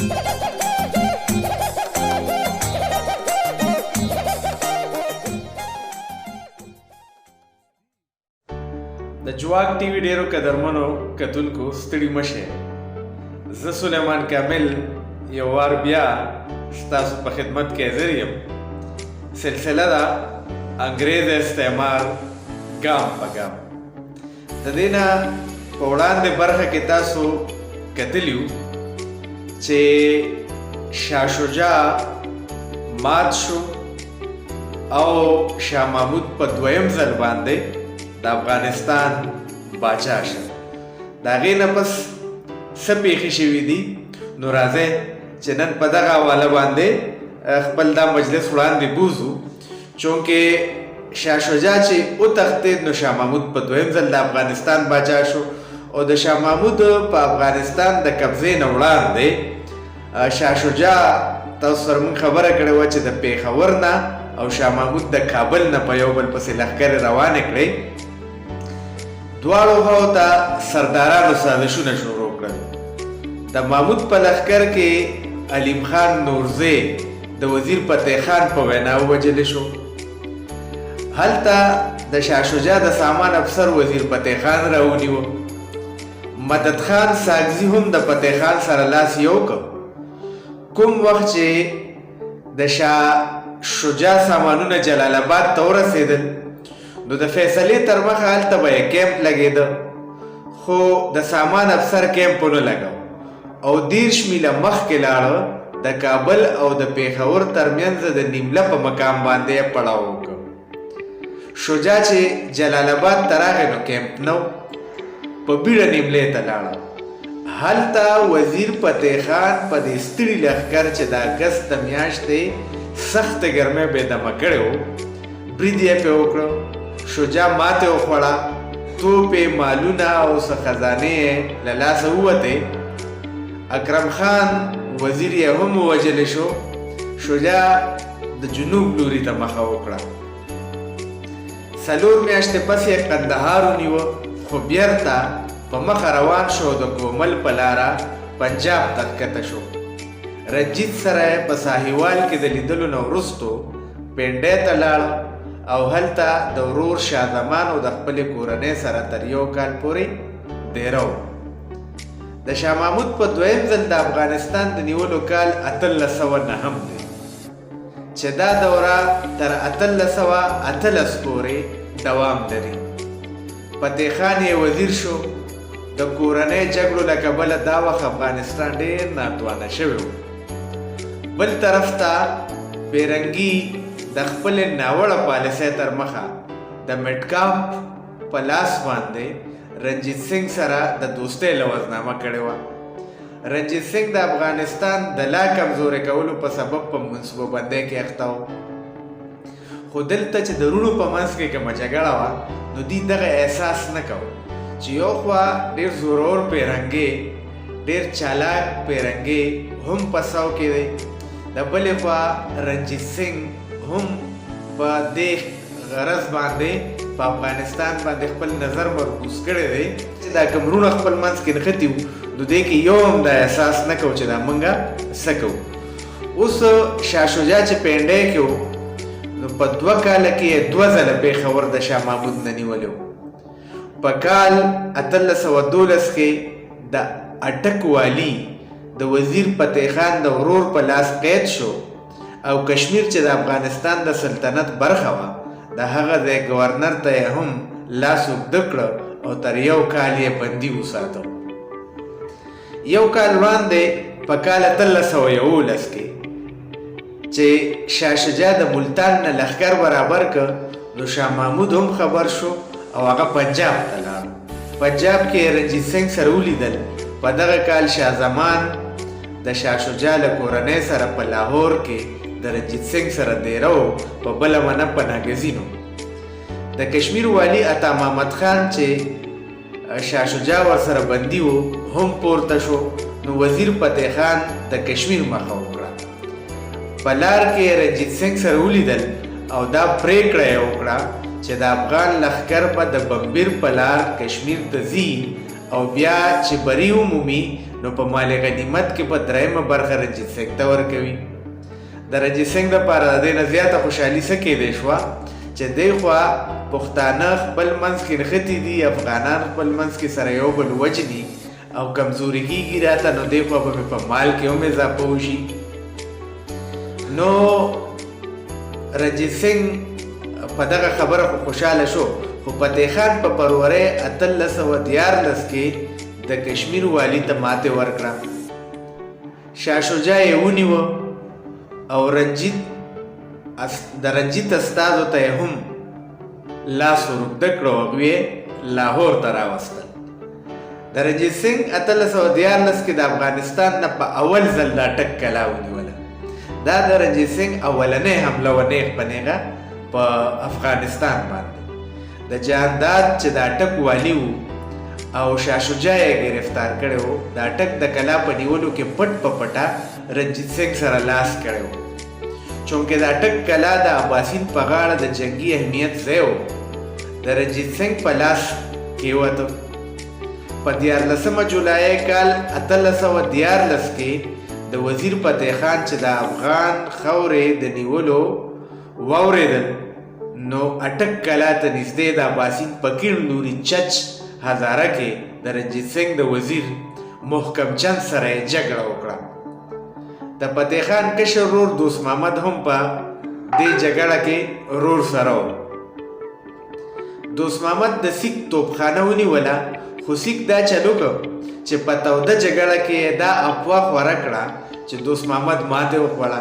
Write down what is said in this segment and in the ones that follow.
د جواک ټي وي ډیرو قدرمنو کتونکو ستړي مشه. زه سلیمان کامل یو وار بیا ستاسو په خدمت کې حاضر یم. سلسله ده انګریز استعمار ګام په ګام. د دې نه په وړاندې برخه کې تاسو کتلیو چې شاه شجاع مات شو او شاه محمود په دویم ځل باندې د افغانستان باچا شو. د هغې نه پس څه پیښې شوې دي، نو راځئ چې نن په دغه حواله باندې خپل دا مجلس وړاندې بوزو. چونکه شاه شجاع چې وتښتېد نو شاه محمود په دویم ځل د افغانستان باچا شو، او د شاه محمود په افغانستان د قبضې نه وړاندې شاه شجاع تاسو سره مونږ خبره کړې وه چې د پېښور نه او شاه محمود د کابل نه په یو بل پسې لښکرې روانې کړې. دواړو خواو ته سردارانو سازشونه شروع کړل. د محمود په لښکر کې علیم خان نورزی د وزیر فتح خان په وینا ووژل شو. هلته د شاه شجاع د سامان افسر وزیر فتح خان راونیو. مدد خان ساګزي هم د فتح خان سره لاس یو کړ. کوم وخت چې د شاه شجاع سامانونه جلال آباد ته ورسېدل نو د فیصلې تر مخه هلته به یې کیمپ لګېده، خو د سامان افسر کیمپ ونه لګاو او 30 میله مخکې لاړ، د کابل او د پېښور ترمنځ د نیمله په مقام باندې یې پړاو وکړ. شجاع چې جلال آباد ته راغی نو کیمپ نه و، په بیړه نیملې ته لاړ. هلته وزیر فتح خان په دې ستړي لښکر چې د اګست د میاشتې سختې ګرمۍ بې دمه کړی و، برید یې پرې وکړ. شجاع ماتې وخوړه، توپې، مالونه او څه خزانې یې له لاسه ووتې. اکرم خان وزیر یې هم ووژل شو. شجاع د جنوب لوري ته مخه وکړه. 4 میاشتې پس یې قندهار ونیوه، خو بیرته په مخه روان شو او د کومل په لاره پنجاب ته ښکته شو. رنجیت سره یې په ساهیوال کې د لیدلو نه وروسته پنډۍ ته لاړ او هلته د ورور شاه زمان او د خپلې کورنۍ سره تر یو کال پورې دېره و. د شاه محمود په دویم ځل د افغانستان د نیولو کال 1809 دی چې دا دوره تر 1818 پورې دوام لري. فتح خان یې وزیر شو. د کورنۍ جګړو له کبله دا وخت افغانستان ډېر ناتوانه شوی و. بل طرف ته پیرنګي د خپلې ناوړه پالیسۍ تر مخه د میټکاف په لاس باندې رنجیت سنګ سره د دوستۍ لوظنامه کړې وه. رنجیت سنګ د افغانستان د لا کمزورې کولو په سبب په منصوبه بندۍ کې اخته و. خو دلته چې د وروڼو په منځ کې کومه جګړه وه نو دوی دغه احساس نه کوو چې یو خوا ډېر زورور پیرنګی، ډېر چالاک پیرنګی هم په سو کې دی، د بلې خوا رنجیت سنګ هم په دې غرض باندې په افغانستان باندې خپل نظر مرکوز کړی دی چې دا کوم وروڼه خپل منځ کې نښتي وو نو دې کې یو هم دا احساس نه کوو چې دا مونږ څه کوو. اوس شاه شجاع چې پنډۍ کې و نو په 2 کاله کې یې 2 ځله پېښور د شاه محمود نه نیولی و. په کال 1812 کې د اټک والي د وزیر فتح خان د ورور په لاس قید شو او کشمیر چې د افغانستان د سلطنت برخه وه د هغه ځای ګورنر ته یې هم لاس اوږده کړ او تر یو کال یې بندي وساته. یو کال وړاندې په کال 1811 کې چې شاه شجاع د ملتان نه لښکر برابر کړ نو شاه محمود هم خبر شو او هغه پنجاب ته لاړ. پنجاب کې یې رنجیت سنګ سره ولیدل. په دغه کال شاه زمان د شاه شجاع له کورنۍ سره په لاهور کې د رنجیت سنګ سره دیره و، په بله منه پناهګزین و. د کشمیر والي عطا محمد خان چې شاه شجاع ورسره بندي و هم پورته شو نو وزیر فتح خان د کشمیر مخه وکړه. په لار کې یې رنجیت سنګ سره ولیدل او دا پرېکړه یې وکړه چې د افغان لښکر به د بمبیر په لار کشمیر ته ځي او بیا چې بری ومومي نو په مال غنیمت کې په درېیمه برخه رنجیت سنګ ته ورکوي. د رنجیت سنګ لپاره د دې نه زیاته خوشحالي څه کېدای شوه چې دی خوا پښتانه خپل منځ کې نښتي دي، افغانان خپل منځ کې سره یو بل وژني او کمزوري کېږي راته، نو دی خوا به مې په مال کې هم اضافه وشي. نو رنجیت سنګ په دغه خبره خو خوشحاله شو، خو فتح خان په فرورۍ 1813 کې د کشمیر والي ته ماتې ورکړه. شاه شجاع یې ونیوه او رنجیت د رنجیت استازو ته یې هم لاس ور اوږده کړ او هغوی یې لاهور ته راوستل. د رنجیت سنګ 1813 کې د افغانستان نه په اول ځل دا ټک کلا ونیوله. دا د رنجیت سنګ اولنۍ حمله وه نیغ په نیغه په افغانستان باندې. د جهانداد چې د اټک والي وو او شاه شجاع یې ګرفتار کړی وو، د اټک د کلا په نیولو کې پټ په پټه رنجیت سنګ سره لاس کړی وو. چونکه د اټک کلا د اباسین په غاړه د جنګي اهمیت ځای وو، د رنجیت سنګ په لاس کېوته. په 13 جولای کال 1813 کې د وزیر فتح خان چې د افغان خاورې د نیولو واورېدل، نو اټک کلا ته نږدې د اباسین په کیڼ لوري چچ هزاره کې د رنجیت سنګ د وزیر محکم چند سره یې جګړه وکړه. د فتح خان کشر ورور دوست محمد هم په دې جګړه کې رور سره و. دوست محمد د سیک توپخانه ونیوله، خو سیک دا چل وکړ چې په توده جګړه کې یې دا افواه خوره کړه چې دوست محمد ماتې وخوړه.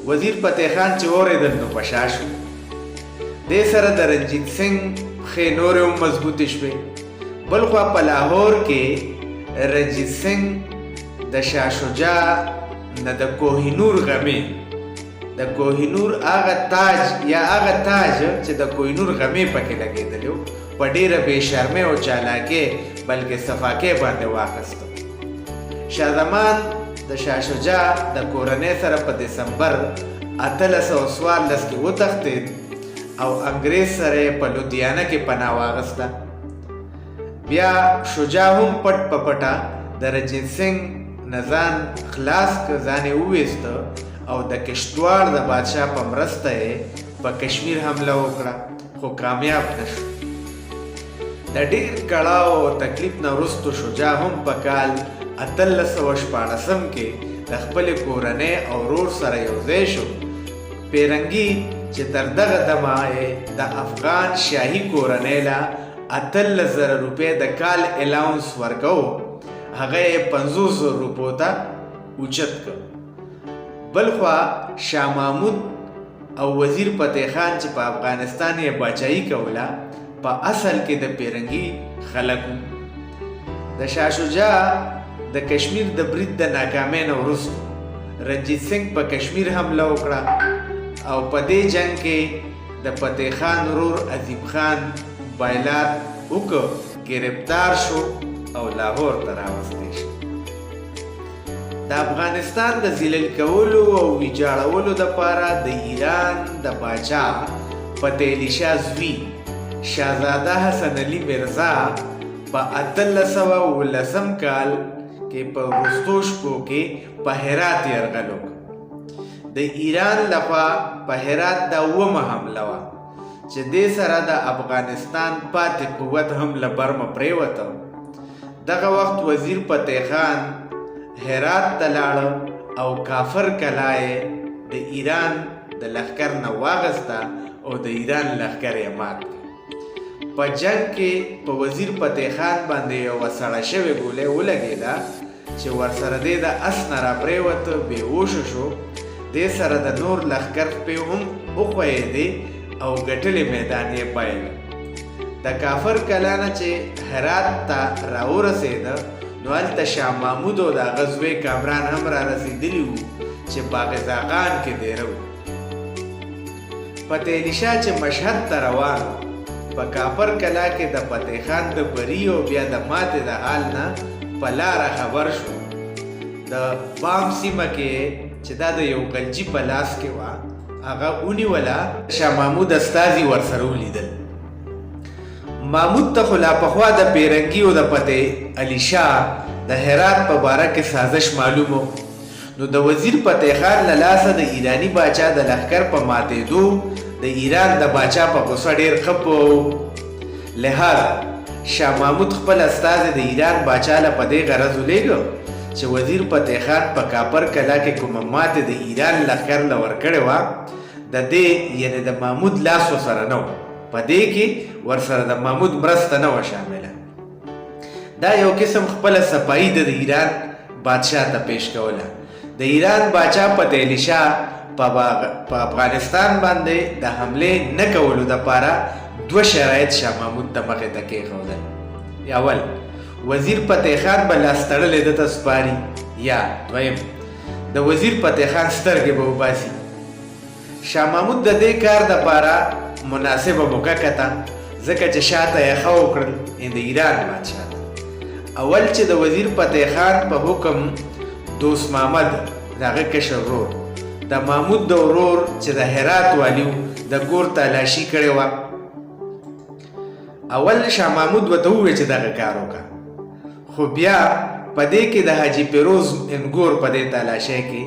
وزیر فتح خان چې واورېدل نو په شا شو. دې سره د رنجیت سنګ پښې نورې هم مضبوطې شوې. بلخوا په لاهور کې رنجیت سنګ د شاه شجاع نه د کوهینور غمې، د کوهینور هغه تاج یا هغه تاج چې د کوهینور غمې پکې لګېدلی و، په ډېره بې شرمۍ او چالاکۍ بلکې صفاکۍ باندې واخیستو. شاه زمان د شاه شجاع د کورنۍ سره په دسمبر 1814 کې وتښتېد او انګرېز سره یې په لودیانه کې پناه واخیسته. بیا شجاع هم پټ په پټه د رنجیت سنګ نه ځان خلاص که، ځان یې وویسته او د کشتواړ د بادشاه په مرسته یې په کشمیر حمله وکړه، خو کامیاب نه شو. د ډیر کړاو او تکلیف نه وروسته شجاع هم په کال 1816 کې د خپلې کورنۍ او ورور سره یو ځای شو. پیرنګي چې تر دغه دمه یې د افغان شاهي کورنۍ له 18,000 روپۍ د کال الاونس ورکاو، هغه یې 50,000 روپو ته اوچت کړ. بلخوا شاه محمود او وزیر فتح خان چې په افغانستان یې باچایي کوله، په اصل کې د پیرنګي خلک وو. د شاه شجاع د کشمیر د برید د ناکامۍ نه وروسته رنجیت سنګ په کشمیر حمله وکړه او په دې جنګ کې د فتح خان ورور عظیم خان بایلات وکړ، ګرفتار شو او لاهور ته راوستی شو. د افغانستان د ذلیل کولو او ویجاړولو دپاره د ایران د باچا فتح علي شاه زوی شاهزاده حسن علي مرزا په 1817 کال کې په وروستو شپو کې په هرات یرغل وکړ. د ایران لخوا په هرات دا اوومه حمله وه چې دې سره د افغانستان پاتې قوت هم له برمه پرېوته. دغه وخت وزیر فتح خان هرات ته لاړ او کافر کلا یې د ایران د لښکر نه واغسته او د ایران لښکر یې مات کړ. په جنګ کې په وزیر فتح خان باندې یوه سړه شوې ګولۍ ولګېده چې ورسره دی د اس نه راپرېوت، بې هوشه شو. دې سره د نور لښکر خپې هم وښویېدې او ګټلی میدان یې بایله. د کافر کلا نه چې هرات ته راورسېده نو هلته شاه محمود او د هغه زوی کامران هم را رسېدلي وو چې باغ زاغان کې دېره وو. فتح علي شاه چې مشهد ته روان و، په کاپر کلا کې د فتح خان د بري او بیا د ماتې د حال نه په لاره خبر شو. د بام سیمه کې چې دا د یو غلجي په لاس کې وه، هغه ونیوله. شاه محمود استازي ورسره ولیدل. محمود ته خو لا پخوا د پیرنګي او د فتح علي شاه د هرات په باره کې سازش معلوم و، نو د وزیر فتح خان له لاسه د ایراني باچا د لښکر په ماتېدو د ایران د باچا په غوسه ډېر ښه پوه و. لهذا شاه محمود خپل استازی د ایران باچا له په دې غرض ولېږه چې وزیر فتح خان په کاپر کلا کې کومه ماتې د ایران لښکر له ورکړې وه، د دې یعنې د محمود لاس ورسره نه و، په دې کې ورسره د محمود مرسته نه وه شامله. دا یو قسم خپله سپاهي د ایران بادشاه ته پیش کوله. د ایران باچا فتح علي شاه په افغانستان باندې د حملې نه کولو دپاره دوه شرایط شاه محمود ته مخې ته کېښودل. اول، وزیر فتح خان به لاس تړلی ده ته سپاري، یا دویم، د وزیر فتح خان سترګې به وباسي. شاه محمود د دې کار دپاره مناسبه موقع کته، ځکه چې شاه ته یې ښه وکړل، یعنې د ایران بادشاه ته. اول چې د وزیر فتح خان په حکم دوست محمد، د هغه کشر ورور، د محمود د ورور چې د هرات والي و، د کور تالاشي کړې وه. اول شاه محمود ورته وویل چې دغه کار وکړه، خو بیا په دې کې د حاجي پیروز انګور په دې تالاشۍ کې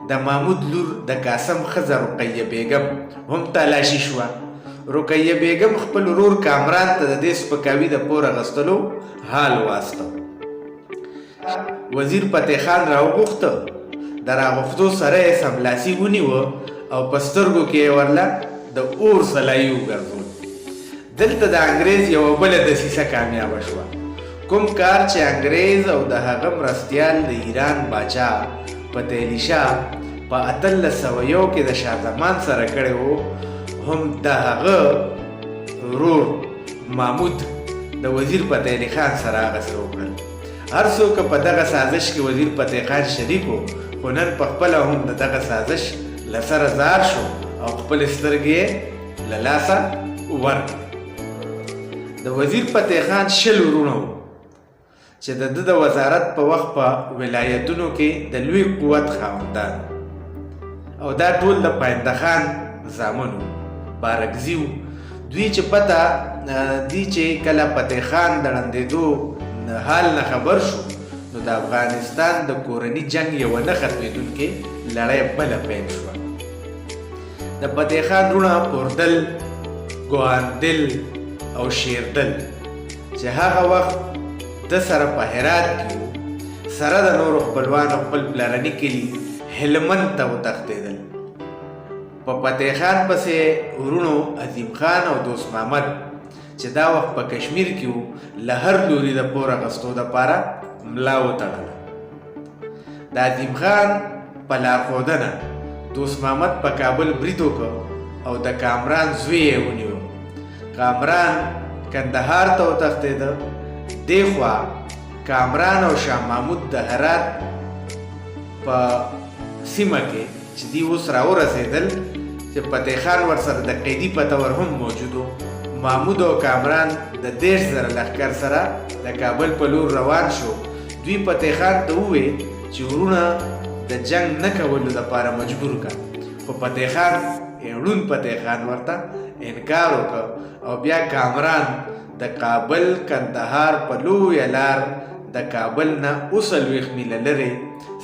د محمود لور د قاسم ښځه رقیه بیګم هم تالاشي شوه. رقیه بیګم خپل ورور کامران ته د دې سپکاوي د پور اخیستلو حال واستو. وزیر فتح خان راوغوښته، د راغوښتو سره یې سملاسي ونیوه او په سترګو کې یې ورله د اور سلایي وګرځول. دلته د انګرېز یوه بله دسیسه کامیابه شوه. کوم کار چې انګرېز او د هغه مرستیال د ایران باچا فتح علي شاه په 1801 کې د شاه زمان سره کړی و، هم د هغه ورور محمود د وزیر فتح علي خان سره هغسې وکړل. هر څو که په دغه سازش کې وزیر فتح خان شریک و، خو نن په خپله هم د دغه سازش له سره ځار شو او خپلې سترګې یې له لاسه ورکړې. د وزیر فتح خان 20 وروڼه وو چې د ده د وزارت په وخت په ولایتونو کې د لوی قوت خاوندان او دا ټول د پاینده خان زامن وو، بارکزي وو. دوی چې پته دي چې کله فتح خان د ړندېدو حال نه خبر شو، نو د افغانستان د کورني جنګ یوه نه ختمېدونکې لړۍ بله پیل شوه. د فتح خان وروڼه پوردل، ګواندل او شیردل چې هغه وخت د سره په هرات کې وو، سره د نورو خپلوانو خپل پلرني کلي هلمند ته وتښتېدل. په فتح خان پسې وروڼو عظیم خان او دوست محمد چې دا وخت په کشمیر کې وو، له هر لوري د پور اخیستو دپاره ملا وتړله. د عظیم خان په لارښودنه دوست محمد په کابل برید وکړ او د کامران زوی یې ونیو. کامران کندهار ته وتښتېده. دې خوا کامران او شاه محمود د هرات په سیمه کې چې دی اوس راورسېدل، چې فتح خان ورسره د قیدي په طور هم موجود و، محمود او کامران د 30,000 لښکر سره د کابل په لور روان شو. دوی فتح خان ته وویل چې وروڼه د جنګ نه کولو لپاره مجبور کړه، خو فتح خان ړوند فتح خان ورته انکار وکړ او بیا کامران د کابل کندهار په لویه لار د کابل نه 47 میله لرې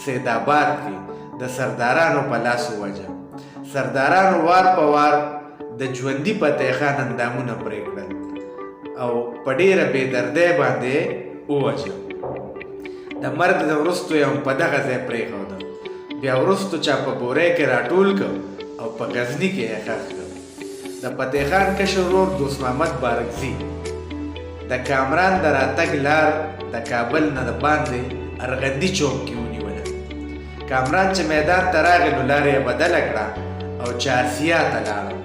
سید آباد کې د سردارانو په لاس ووژل. سردارانو وار په وار د ژوندي فتح خان اندامونه پرې کړل او په ډېره بې دردۍ باندې ووژل. د مرګ نه وروسته یې هم په دغه ځای پرېښوده. بیا وروسته چا په بورۍ کې راټول کړ او په غزني کې یې ښخ کړ. د فتح خان کشر ورور دوست محمد بارکزي د کامران د راتګ لار د کابل نه د باندې ارغندي چوک کې ونیوله. کامران چې میدان ته راغی نو لار یې بدله کړه او چارسیا ته لاړه.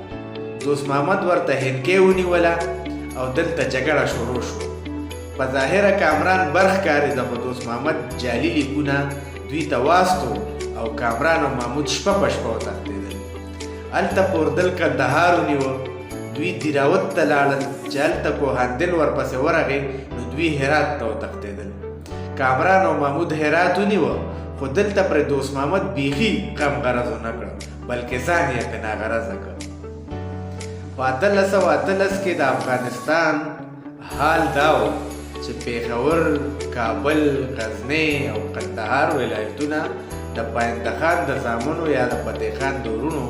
دوست محمد ورته هنکې ونیوله او دلته جګړه شروع شوه. په ظاهره کامران بر ښکارېده، خو دوست محمد جعلي لیکونه دوی ته واستو او کامران او محمود شپه په شپه وتښتېدل. هلته پوردل کندهار ونیوه. دوی دیراوت ته لاړل چې هلته کوهاندل ورپسې ورغی نو دوی هرات ته وتښتېدل. کامران او محمود هرات ونیوه، خو دلته پرې دوست محمد بیخي غم غرض ونه کړ، بلکې ځان یې پرې ناغرضه کړ. په 1818 کې د افغانستان حال دا و چې پېښور، کابل، غزنی او قندهار ولایتونه د پاینده خان د زامنو یا د فتح خان د وروڼو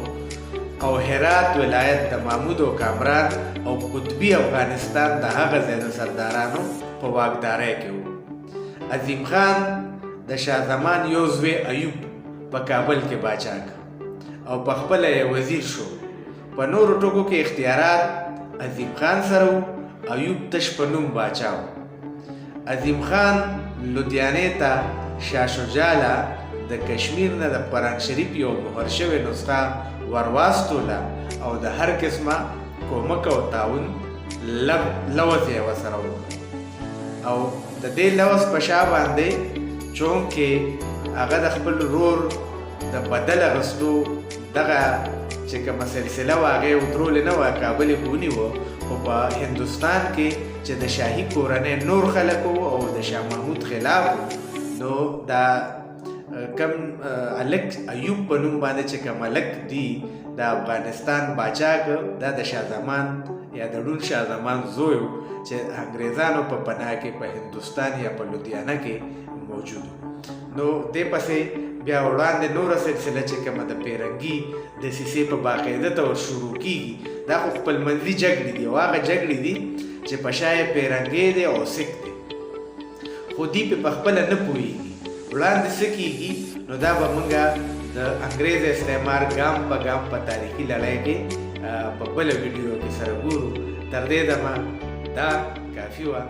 او هرات ولایت د محمود او کامران او قطبي افغانستان د هغه ځای د سردارانو په واکدارۍ کې وو. عظیم خان د شاه زمان یو زوی ایوب په کابل کې باچا کړ او په خپله یې وزیر شو. په نورو ټکو کې اختیارات عظیم خان سره وو، ایوب تش په نوم باچا و. عظیم خان لودیانې ته شاه شجاع له د کشمیر نه د قرآن شریف یو مهر شوې نسخه ورواستوله او د هر قسمه کومک او تعاون لوظ یې ورسره وکړ. او د دې لوظ په شا باندې چونکې هغه د خپل ورور د بدل اخیستو دغه چې کومه سلسله وه هغه یې ودرولې نه وه، کابل یې خو ونیوه، خو په هندوستان کې چې د شاهي کورنۍ نور خلک وو او د شاه محمود خلاف وو، نو دا کم الک ایوب په نوم باندې چې کوم الک دی د افغانستان باچا که، دا د شاه زمان یا د ړوند شاه زمان زوی و چې انګریزانو په پناه کې په هندوستان یا په لودیانه کې موجود و. نو دې پسې بیا وړاندې نوره سلسله چې کومه د پیرنګي دسیسې په باقاعده طور شروع کیږي، دا خو خپلمنځي جګړې دي او هغه جګړې دي چې په شا یې پیرنګی دی او سیک دی، خو دی پې په خپله نه پوهیږي وړاندې څه کیږي. نو دا به موږ د انګریز استعمار ګام په ګام په تاریخي لړۍ کې په بله ویډیو کې سره ګورو. تر دې دمه دا کافي وه.